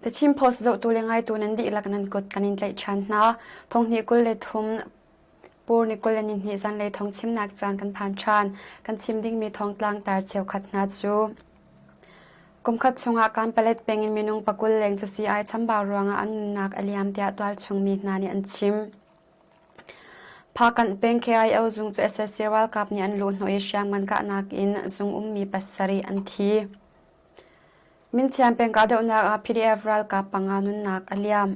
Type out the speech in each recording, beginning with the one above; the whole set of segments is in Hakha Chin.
The Chin Post zohtu le ngaitu nan dihlak nan kut kan in tlaih ṭhan hna. Thonghnih 23 Pur ni 22 zanlei thawngchimnak caan kan phan ṭhan. Kan chim dingmi thawngtlang tar cheukhat hna cu Kumkhat chungah Kanpalet peng in minung pakul leng cu sii-ai chambau ruangah an nunnak a liam tiah tualchung mi hna nih an chim. Phakanh peng KIO zung cu sac ralkap nih an luhhnawh i hriamngan kahnak in zung ummi pasarih an thi. Mincian peng kahdohnak ah PDF ralkap panga nunnak a liam.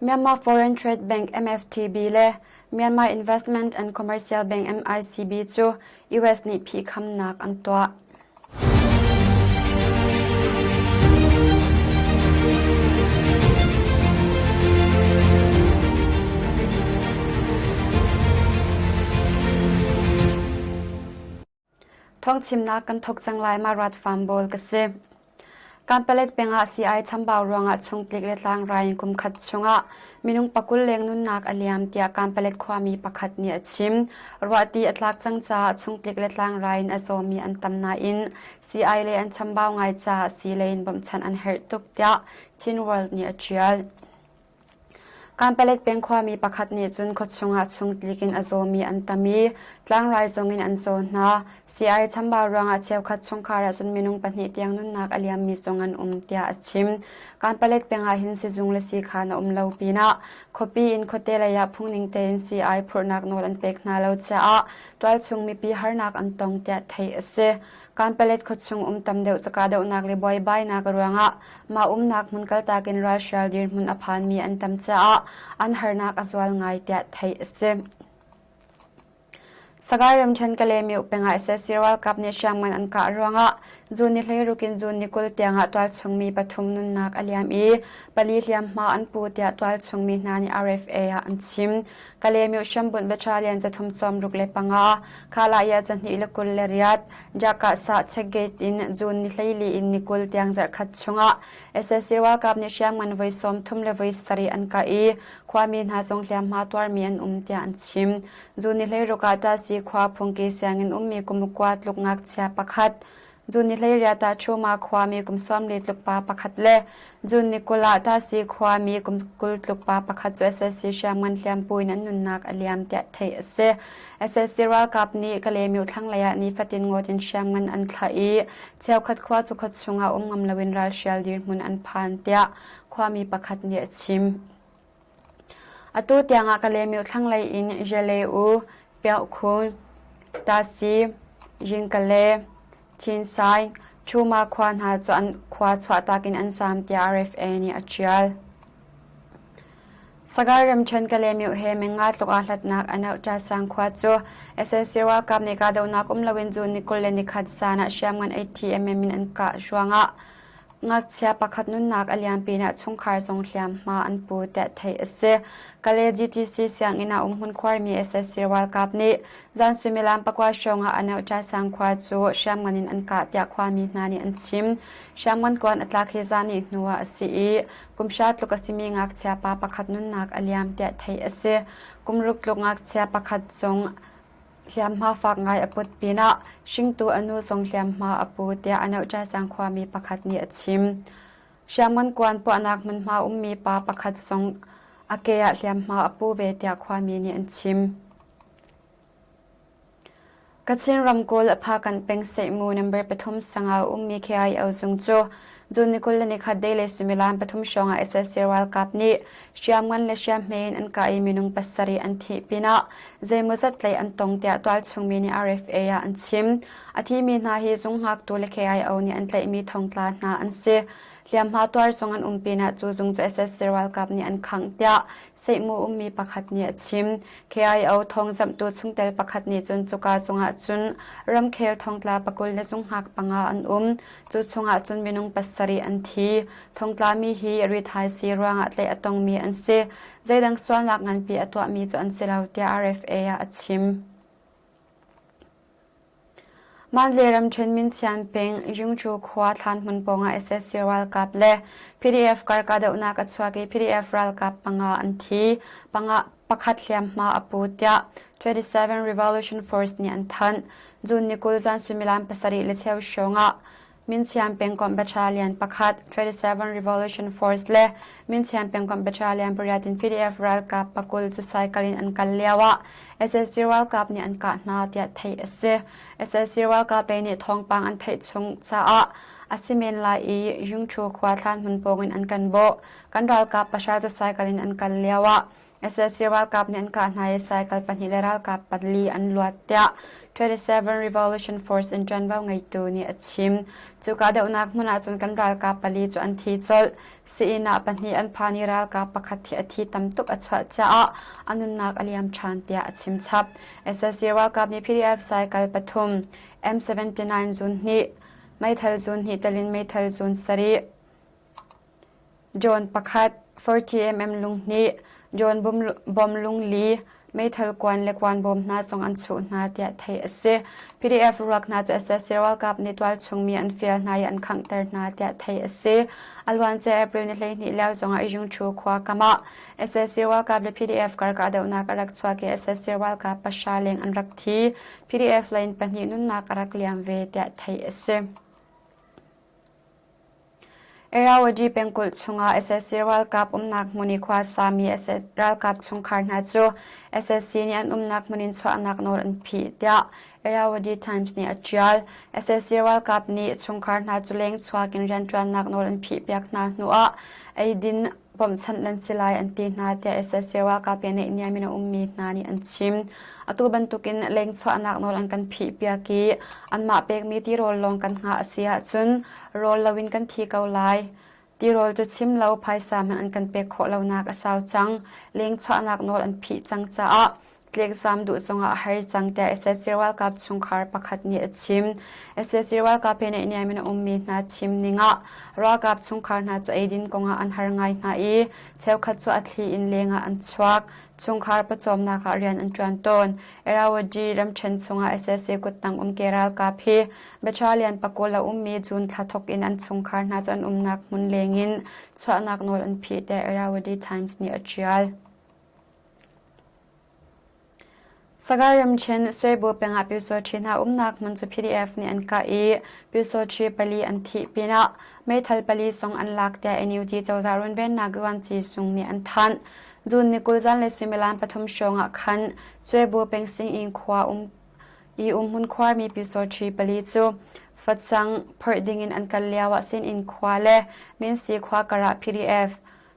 Myanmar Foreign Trade Bank MFTB le Myanmar Investment and Commercial Bank MICB cu US nih phihkhamnak an tuah. Thawngchimnak kan thawk cang lai ma rat farm bawl ka si. Kanpalet peng ah sii-ai chambau ruangah chungtlik le tlangrai in kum khat chungah minung pakul leng nunnak a liam tiah Kanpalet khuami pakhat nih a chim. Ruahti a tlak cang caah chungtlik le tlangrai in a zawmi an tam nain sii-ai lei an chambau ngai caah sii lei in bawmhchanh an herh tuk tiah Chin World nih a ṭial. Kanpalet peng khuami pakhat nih cun khuachung ah chungtlik in a zawmi an tam i tlangrai zong in an zaw hna. Sii-ai chambau ruangah cheukhat chungkhar ah cun minung pahnih tiang nunnak a liammi zong an um tiah a chim. Kanpalet peng ah hin sizung le siikhaan a um lo pinah khuapi in khuate lei ah phungning tein sii-ai phurhnak nawl an pek hna lo caah tualchung mipi harnak an tong tiah theih a si. Kanpalet khuachung um tam deuh cu kahdohnak le buaibainak ruangah mah umnak hmun kaltak in ralhrial dirhmun a phanmi an tam caah an harnak a zual ngai tiah theih a si. Sagaing ramṭhen Kalaymyo peng ah sac ralkap nih hriamngan an kah ruangah June ni 16 in June ni 20 tiangah tualchung mi pathum nunnak a liam i pali hliamhma an pu tiah tualchung mi hna nih RFA ah an chim. Kalaymyo hrambunh battalion zathum 65, Khalaya zahnih le 28, Jakah checkgate in June ni 14 in ni 20 tiang zarhkhat chungah sac ralkap nih hriamngan voi 30 le voi sarih an kah i khuami hna zong hliamhma tuarmi an um tiah an chim. June ni 16 ah Tasi khua phungki sianginn ummi kum kua tluk ngakchia pakhat June ni 18 ah Chuma khuami kum 40 tluk pa pakhat le June ni 20 ah Tasi khuami kum 20 tluk pa pakhat cu sac hriamngan hliampu in an nunnak a liam tiah theih a si. Sac ralkap nih Kalaymyo thlanglei ah nifatin ngawt in hriamngan an thlah i cheukhat khua cu khua chungah um ngam loin ralhrial dirhmun an phan tiah khuami pakhat nih a chim. Atu tiangah Kalaymyo thlanglei in Zale-u, Piauhkhun, Tasi, Yingkale, Thinsai, Chuma khua hna cu an khua chuahtak in an zaam tiah RFA nih a ṭial. Sagaing ramṭhen Kalaymyo he meng nga tluk aa hlatnak Anauhṭasang khua cu sac ralkap nih kahdohnak um loin June ni 21 zan ah hriamngan ATMM in an kah ruangah Ngakchia pakhat nunnak a liam pinah chungkhar zong hliamhma an pu tiah theih a si. Kale GTC sianginn ah umhmun khuarmi sac ralkap nih zan suimilam pakua hrawng ah Anauhṭa sang khua cu hriamngan in an kah tiah khuami hna nih an chim. Hriamngan kuan a tlak hi zan nih hnu ah a si i kum hra tluk a simi ngakchia pa pakhat nunnak a liam tiah theih a si. Kum ruk tluk ngakchia pakhat zong Hliamhma fak ngai a put pinah hringtu a nu zong hliamhma a pu tiah Anohṭasang khuami pakhat nih a chim. Hriamngan kuan puahnak hmunhma ummi pa pakhat zong a ke ah hliamhma a pu ve tiah khuami nih an chim. Kachin ramkulh Phakanh peng Sehmu number pathum sangau ummi KIO zung cu June ni 21 dei le suimilam pathum hrawng ah sac ralkap nih hriamngan le hriamhme in an kah i minung pasarih an thih pinah zeimawzat tlaih an tong tiah tualchung mi nih RFA ah an chim. A thimi hna hi zung hngaktu le KIO nih an tlaihmi thongtla hna an si. Hliamhma tuar zong an um pinah cu zung cu sac ralkap nih an khangh tiah Sehmu ummi pakhat nih a chim. KIO thawngzamhtu chungtel pakhat nih cun cuka zungah cun ramkhel thongtla pakul le zunghngak panga an um. Cu chungah cun minung pasarih an thi. Thongtlami hi rithaisii ruangah tlaih a tongmi an si. Zeidang sualnak nganpi a tuahmi cu an si lo tiah RFA ah a chim. Mandalay ramṭhen Minsian peng Yungchu khua thlanhmun pawngah sac ralkap le PDF kar kahdohnak a chuak i PDF ralkap panga an thi. Panga pakhat hliamhma a pu tiah 27 Revolution Force nih an thanh. June ni 20 zan suimilam pasarih le cheu hrawng ah. Minsiam pengkomh battalion pakhat, 27 Revolution Force le Minsiam pengkomh battalion pariat in PDF ralkap pakul cu cycle in an kal lio ah sac ralkap nih an kah hna tiah theih a si. Sac ralkap lei nih thawngpang an theih chung caah a si men lai i Yungthu khua thlanhmun pawng in an kan bawh. Kan ralkap pahra cu cycle in an kal lio ah Sac ralkap nih an kah hna i cycle pahnih le ralkap pali an luat tiah 27 Revolution Force in ṭuanvo ngeitu nih a chim. Cu kahdohnak hmun ahcun kan ralkap pali cu an thi colh. Sii-inn ah pahnih an phan i ralkap pakhat hi a thi tam tuk a chuah caah a nunnak a liam ṭhan tiah a chim chap. Sac ralkap nih PDF cycle pathum, M79 zun hnih, meithal zun hnih tel in meithal zun sarih, John pakhat, 40mm lunghnih, John bom lungli, meithal kuan le kuan bawm hna zong an chuh hna tiah theih a si. PDF ruak hna cu sac ralkap nih tualchung mi an fial hna i an khanghter hna tiah theih a si. A luancia April ni 12 lio zongah Yungthu khua kam ah sac ralkap le PDF kar kahdohnak a rak chuak i sac ralkap pahra leng an rak thi. PDF lei in pahnih nunnak a rak liam ve tiah theih a si. Irrawaddy pengkulh chungah sac ralkap umnak hmun i khuasami ralkap chungkhar hna cu sac nih an umnak hmun in chuahnak nawl an phih tiah Irrawaddy Times nih a ṭial. Sac ralkap nih chungkhar hna cu lengchuak in rianṭuannak nawl an phihpiak hna hnuah eidin bawmhchanh nan si lai an ti hna tiah sac ralkap he naihniam in a ummi hna nih an chim. Atu bantukin lengchuahnak nawl an kan phihpiak i anmah pekmi tirawl lawng kan hngah a si ahcun rawl loin kan thi ko lai. Tirawl cu chim lo phaisa hmanh an kan pek khawh lonak a sau cang. Lengchuahnak nawl an phih cang caah Tlekzam duh zongah a har cang tiah sac ralkap chungkhar pakhat nih a chim. Sac ralkap he naihniam in a ummi hna chim ning ah ralkap chungkhar hna cu eidin kongah an har ngai hna i cheukhat cu a thli in lengah an chuak. Chungkhar pawcawmnak ah rian an ṭuan tawn. Irrawaddy ramṭhen chungah sac kuttang um ke ralkap hi battalion pakul a ummi June thla thawk in an chungkhar hna cu an umnak hmun lengin chuahnak nawl an phih tiah Irrawaddy Times nih a ṭial. Sagaing ramṭhen Swebu pengah Pyusawṭhi hna umnak hmun cu PDF nih an kah i Pyusawṭhi pali an thih pinah meithal pali zong an lak tiah NUG cozah runvennak vuanci zung nih an thanh. June ni 20 zanlei suimilam pathum hrawng ah khan Swebu peng Singing khua um i umhmun khuarmi Pyusawṭhi pali cu facang phorh dingin an kal lioah Sinin khua le Minsi khua karah PDF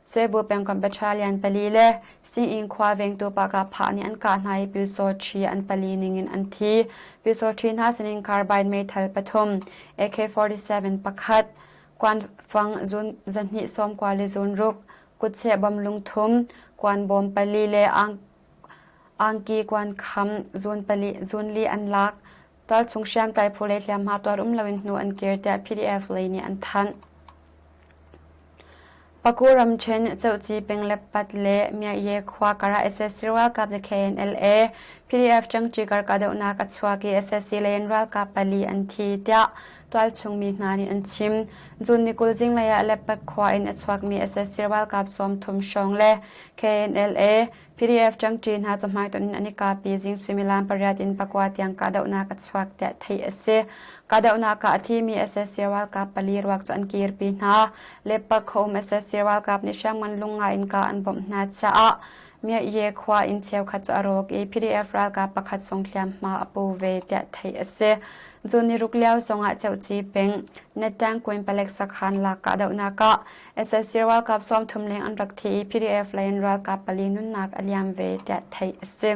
Suibu pengkomh battalion pali le Singinn khua vengtu Pahkahphah nih an kah hna i Pyusawṭhi an pali ningin an thi. Pyusawṭhi hna sinin carbine meithal pathum, AK-47 pakhat, kuanfang zun zahnih sawmkua le zunruk, kutcheh bom lungthum, kuanbawm pali le angki kuankham zun pali zunli an lak. Tualchung hriamtlai phu le hliamhma tuar um loin hnu an kir tiah PDF lei nih an thanh. Paku ramṭhen Cohci peng le Pat le Myaye khua karah sac ralkap le KNLA PDF ṭangṭi kar kahdohnak a chuak i sac lei in ralkap pali an thi tiah tualchung mi hna nih an chim. June ni 20 zinglei ah Lepak khua in a chuakmi sac ralkap sawmthum hrawng le KNLA PDF ṭangṭi hna cu hmaitonh in an i kapi zing suimilam pariat in pakua tiang kahdohnak a chuak tiah theih a si. Kahdohnak ah a thimi sac ralkap pali ruak cu an kirpi hna. Lepak khuaum sac ralkap nih hriamngan lungngai in kah an bawmh hna caah Myaye khua inn cheukhat cu a rawk i PDF ralkap pakhat zong hliamhma a pu ve tiah theih a si. June ni ruk lio zongah Ceuci peng Netangkwin palek sakhan lak kahdohnak ah Sac ralkap sawmthum leng an rak thi i PDF lei in ralkap pali nunnak a liam ve tiah theih a si.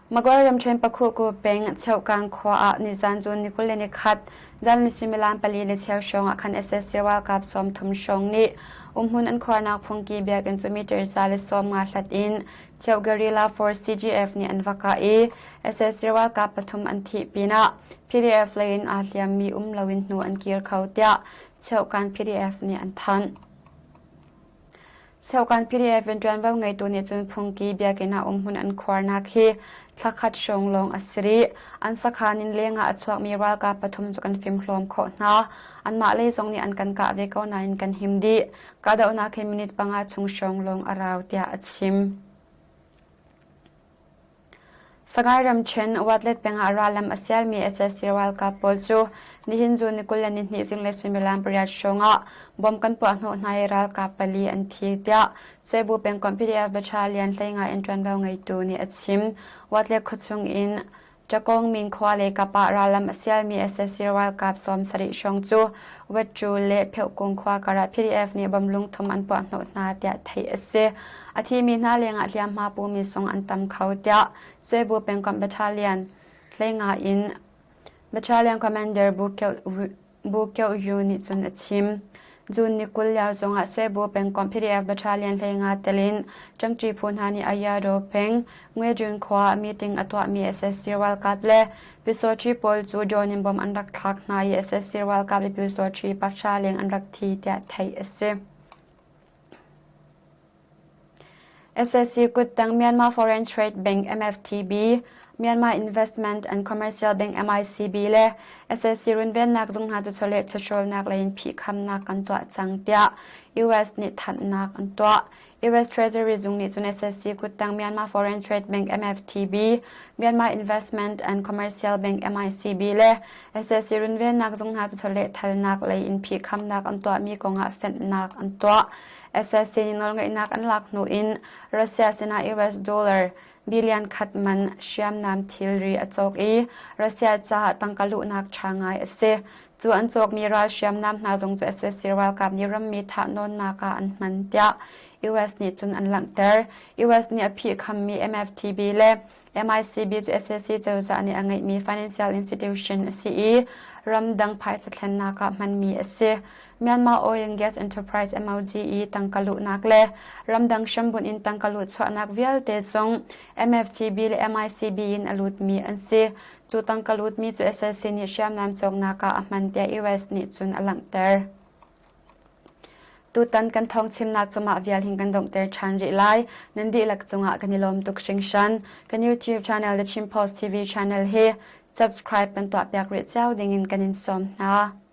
Magway ramṭhen Pakhuku peng Cheukang khua ah nizan June ni 21 zan suimilam pali le cheu hrawng ah khan sac ralkap sawmthum hrawng nih umhmun an khuarnak phungki biakinn cu meter za le sawm nga hlat in Cheu Guerrilla Force CGF nih an va kah i sac ralkap pathum an thih pinah PDF lei in aa hliammi um loin hnu an kir kho tiah Cheuhkan PDF nih an thanh. Cheuhkan PDF in ṭuanvo ngeitu nih cun phungki biakinn ah umhmun an khuarnak hi thlakhat hrawng lawng a si rih. An sakhan in lengah a chuakmi ralkap pathum cu kan fimhlawm khawh hna. Anmah lei zong nih an kan kah ve ko nain kan him dih. Kahdohnak hi minute panga chung hrawng lawng a rau tiah a chim. Sagaing ramṭhen Watlet peng ah rallam a sialmi sac ralkap pawl cu nihin June ni 22 zinglei suimilam pariat hrawng ah bom kan puah hnawh hna i ralkap pali an thi tiah Cebu pengkomh PDF Battalion 15 in ṭuanvo ngeitu nih a chim. Watlet khuachung in Ṭakawng min khua le kap ah rallam a sialmi sac ralkap 70 hrawng cu Wetṭu le Pheuhkung khua karah PDF nih bom lungthum an puah hnawh hna tiah theih a si. A thimi hna lengah hliamhma pumi zong an tam kho tiah Cebu pengkomh Battalion 15 in Battalion Commander Bu Kyoh Yu nih cun a chim. June ni 20 lio zongah Swebu pengkomh PDF Battalion 15 tel in ṭangṭi phu hna nih Ayado peng Ngwejun khua ah meeting a tuahmi sac ralkap le Pyusawṭhi pawl cu drone in bom an rak thlak hna i sac ralkap le Pyusawṭhi pahra leng an rak thi tiah theih a si. Sac kuttang Myanmar Foreign Trade Bank MFTB, Myanmar Investment and Commercial Bank MICB le sac runvennak zung hna cu chawleh chawhrawlnak lei in phihkhamnak kan tuah cang tiah US nih thanhnak an tuah. US Treasury zung nih cun sac kuttang Myanmar Foreign Trade Bank MFTB, Myanmar Investment and Commercial Bank MICB le sac runvennak zung hna cu chawleh thalnak lei in phihkhamnak an tuahmi kongah fenhnak an tuah. Sac nih nawlngeihnak an lak hnu in Russia sinah US dollar billion khat man hriamnam thilri a cawk i Russia caah tangka luhnak ṭha ngai a si. Cu an cawkmi ral hriamnam hna zong cu sac ralkap nih rammi thahnawnnak ah an hman tiah US nih cun an langhter. US nih a phihkhammi MFTB le MICB cu sac cozah nih a ngeihmi financial institution a si i ramdang phaisa thlennak ah hmanmi a si. Myanmar Oil and Gas Enterprise MOGE tangka luhnak le ramdang hrambunh in tangka luhchuahnak vialte zong MFTB le MICB in a lutmi an si. Cu tangka lutmi cu sac nih hriamnam cawknak ah a hman tiah US nih cun a langhter. Tutan kan thawngchimnak cu mah vial hin kan donghter ṭhan rih lai. Nan dihlak cungah kan i lawm tuk hringhran. Kan YouTube channel The Chin Post TV channel hi subscribe kan tuahpiak rih cio dingin kan in sawm hna.